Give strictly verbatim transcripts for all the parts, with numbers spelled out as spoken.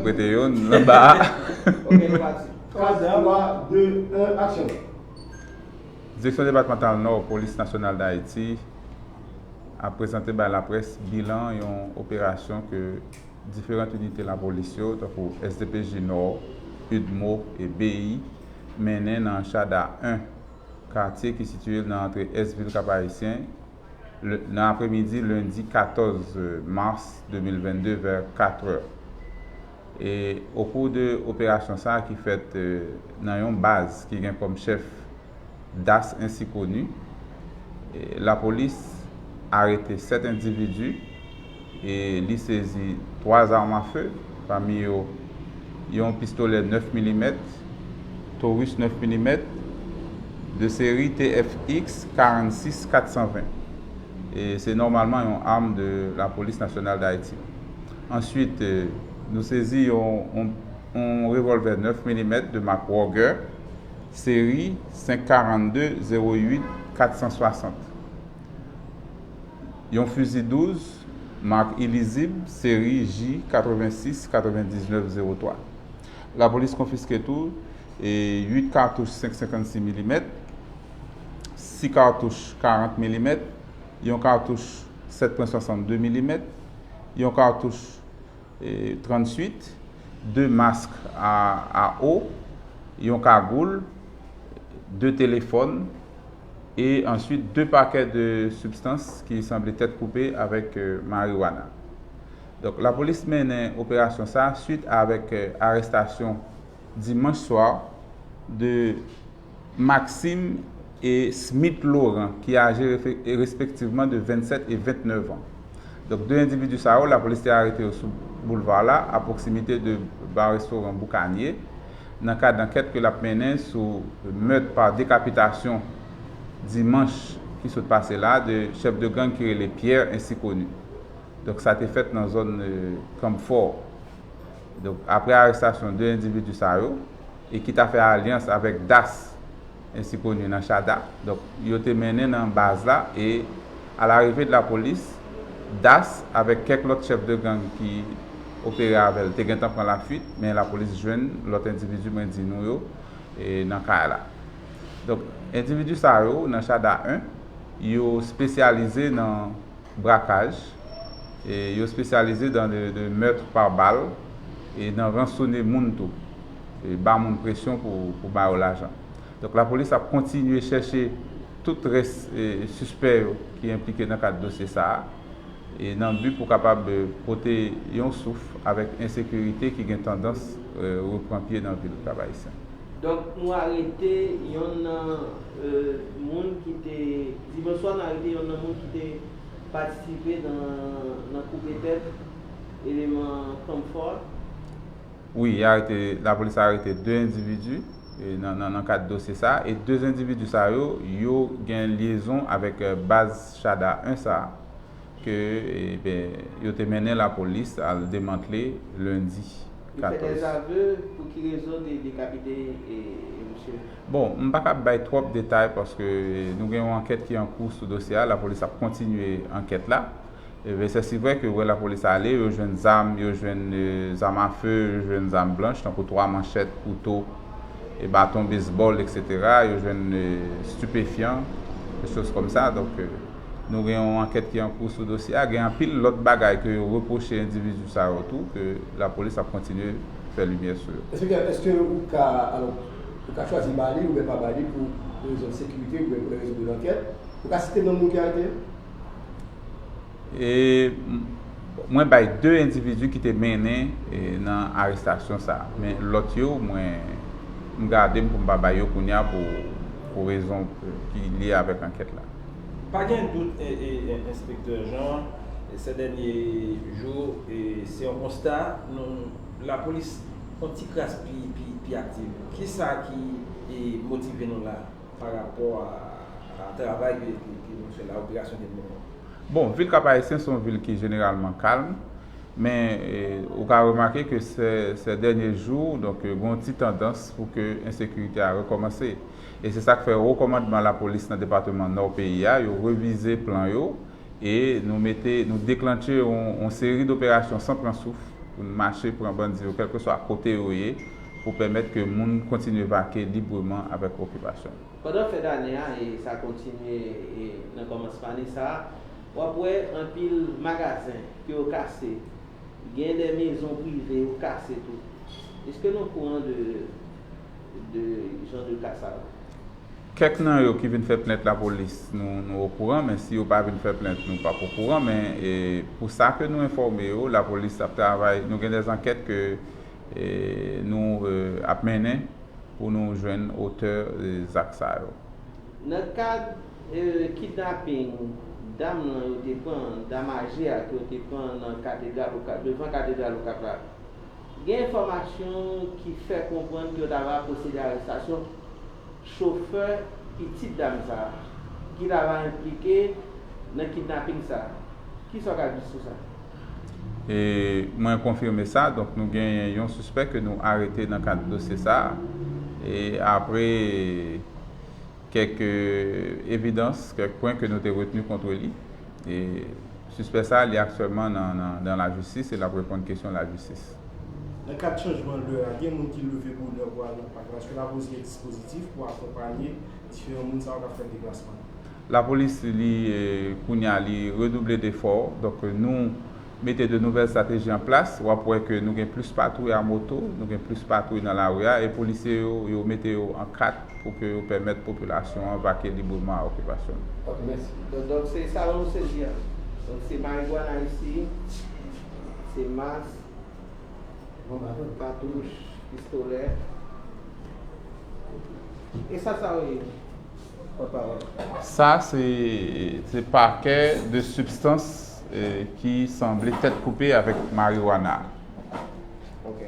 Prete youn anba a. Ok, nou pati. Quatre, trois, deux, un, action. Direksyon Depatmantal Nò Polis Nasyonal d Ayiti ap prezante bay laprès bilan yon operasyon ke diferan inite lapolis yo, tankou S D P J Nò, udmo e B I, mennen nan Chada en, katye ki sitiye nan antre ès vil Kap Ayisyen, le- nan apremidi lendi katòz mas de mil vennde vè katrè. E okou de operasyon sa a ki fèt, e, nan yon baz ki gen kòm chèf Das Ainsi Connu, e, lapolis arete sèt endividi e li sezi twa zam a fe, pami yo yon pistolè nèf milimèt, Taurus nèf milimèt, de seri T F X karannsis kat san ven. E se nòmalman yon am de Lapolis Nasyonal d Ayiti. Answit, e, nou sezi yon, yon, yon revòlvè nèf milimèt de mak Ruger, seri senk karannde zewo uit kat san swasant. Yon fizi douz mak Ilizib, seri J katrevensis katrevendiznèf zewo twa. Lapolis konfiske tou, e, uit katouch senk senkannsis milimèt, sis katouch karant milimèt, yon katouch sèt pwen swasannde milimèt, yon katouch, e, trannuit, de mask a, a o, yon kagoul, de telefòn, e answit de pakè de sibstans ki sanble tèt koupe avèk, e, mariwana. Donk, lapolis mennen operasyon sa a swit avèk, e, arestasyon dimanch swa de Maxime e Smith Laurent, ki aje refe- respektivman de vennsèt e ventnèf an. Donk, de endividi sa yo, lapolis te arete yo sou boulva la, a pwoksimite de ba restoran Boukanye, nan kad ankèt ke l ap mennen sou mèt pa dekapitasyon dimanch ki sot pase la de chèf de gang ki rele Pierre Ainsi Connu. Donk, sa te fèt nan zòn, e, Kanpfò. Donk, apre arestasyon de endividi sa yo, e ki ta fè alyans avèk Das Ainsi Connu nan Chada, donk, yo te mennen nan baz la, e a la rive de lapolis, Das avèk kèk lòt chèf de gang ki opere avè l te gentan pran lafwit, men lapolis jwenn lòt endividi mwen di nou yo, e, nan kay la. Donk, endividi sa yo, nan Chada en, yo espesyalize nan brakaj, e yo espesyalize dan de, de meurtre par balle, e nan ransone moun tou, e ba moun presyon pou, pou ba yo lajan. Donk, lapolis ap kontinye chèche tout rès, e, sispè yo ki enplike nan kad dosye sa a, e nan bi pou kapab, e, pote yon souf avèk ensekirite ki gen tandans, e, repran pye nan vil Kap Ayisyen. Donk, nou arete yonn nan, e, moun ki te, dimanch swa, nou arete yonn nan moun ki te patisipe nan, nan koupe tèt eleman Kanpfò. Wi, y arete, lapolis arete de endividi, e, nan, nan, nan kad dosye sa, e de endividi sa yo, yo gen lyezon avèk, e, baz Chada en sa, ke, e, ben, yo te mennen lapolis al demantle lendi katòz. Yo fè dèzave, pou ki rezon te dekapite, e, e, misye? Bon, m pa kab bay twòp detay paske, e, nou gen yon ankèt ki an kou sou dosye a, lapolis ap kontinye ankèt la. E ben, sèsi vrè ke wè lapolis ale, yo jwenn zam, yo jwenn, e, zam a fe, yo jwenn zam blanch, tankou twa manchèt, kouto, e baton bezbòl, etsetera. Yo jwenn, e, stipefyan, de choz kòmsa. Donk, e, nou gen yon ankèt ki an kou sou dosye a. Gen anpil lòt bagay ke yo repwoche endividi sa yo tou, ke lapolis ap kontinye fè limyè sou yo. Enspektè, èske ou ka, alò, ou ka chwazi ba li oubyen pa ba li pou rezon de sekirite oubyen pou rezon de lankèt? Ou ka site non moun ki arete yo? E, m- mwen bay de endividi ki te mennen, e, nan arestasyon sa a. Men lòt yo, mwen, m gade m pou m pa bay yo kounye a pou, pou rezon ki lye avèk ankèt la. Pa gen dout, e, e, e, Enspektè Jean, e, se dènye jou, e, se yon konsta, nou, lapolis yon ti kras pi, pi, pi aktiv. Kisa ki, e, motive nou la pa rapò a, a travay ke, ke, ke nou fè la, operasyon ke nou mennen? Bon, vil Kap Ayisyen se yon vil ki jeneralman kalm, men, e, ou ka remake ke se, se dènye jou, donk, e, gen yon ti tandans pou ke ensekirite a rekòmanse. E se sa k fè wo kòmandman lapolis nan depatman Nò peyi a, yo revize plan yo, e nou mete, nou deklantche yon, yon seri doperasyon san pran souf, Pou n mache pran bandi yo, kèlkeswa kote yo ye, pou pèmèt ke moun kontinye vake libreman avèk okipasyon. Pandan fen dane a, e sa kontinye e nan kòmansman ane sa a, w ap wè anpil magazen ke yo kase, gen de mezon prive yo kase tou. Èske nou okouran de, de jan de ka sa yo? Kèk nan yo ki vin fè plent lapolis, nou, nou okouran, men si yo pa vin fè plent, nou p ap okouran. Men e, pou sa ke nou enfòme yo, lapolis ap travay, nou gen de zankèt ke e, nou e, ap mennen pou nou jwenn otè e, zak sa yo. Nan kad e, kidnaping dam nan yo te pran, dam aje a ke yo te pran nan katedral Okap, devan katedral Okap la, gen enfòmasyon ki fè konprann ke yo ta va pwosede arestasyon chofè pitit dam sa a, ki ta va enplike nan kidnaping sa a. Kisa w ka di sou sa? E mwen konfime sa, donk nou genyen yon sispè ke nou arete nan kad dosye sa a. E apre kèk evidans, kèk pwen ke nou te retni kont li. E sispè sa a, li aktyèlman nan, nan, nan lajistis e l ap reponn kesyon lajistis. Nan kad chanjman lè a, gen moun ki leve bonè pou al nan pak la. Èske lapolis gen dispozitif pou akonpanye diferan moun sa yo k ap fè deplasman yo? Lapolis, li, e, kounye a, li redouble defò. Donk, nou mete de nouvèl estrateji an plas. W ap wè ke nou gen plis patwouy a moto, nou gen plis patwouy nan lari a, e polisye yo, yo mete yo an kat pou ke yo pèmèt popilasyon an vake libreman a okipasyon li. Ok, mèsi. Donk, donk se sa nou sezi a. Donk, se marigwana isi, se mas, patouch, pistolè. E sa, sa yo ye? Pòtpawòl. Sa, se, se pakè de sibstans e, ki sanble tèt koupe avèk mariwana. Ok.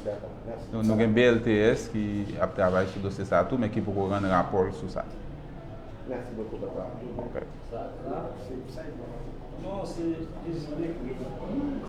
Dakò. Mèsi. Nou, nou gen B L T S ki ap travay sou dosye sa a tou, men ki poko rann rapò l sou sa. Mèsi bokou, papa. Ok. Non, se dezole.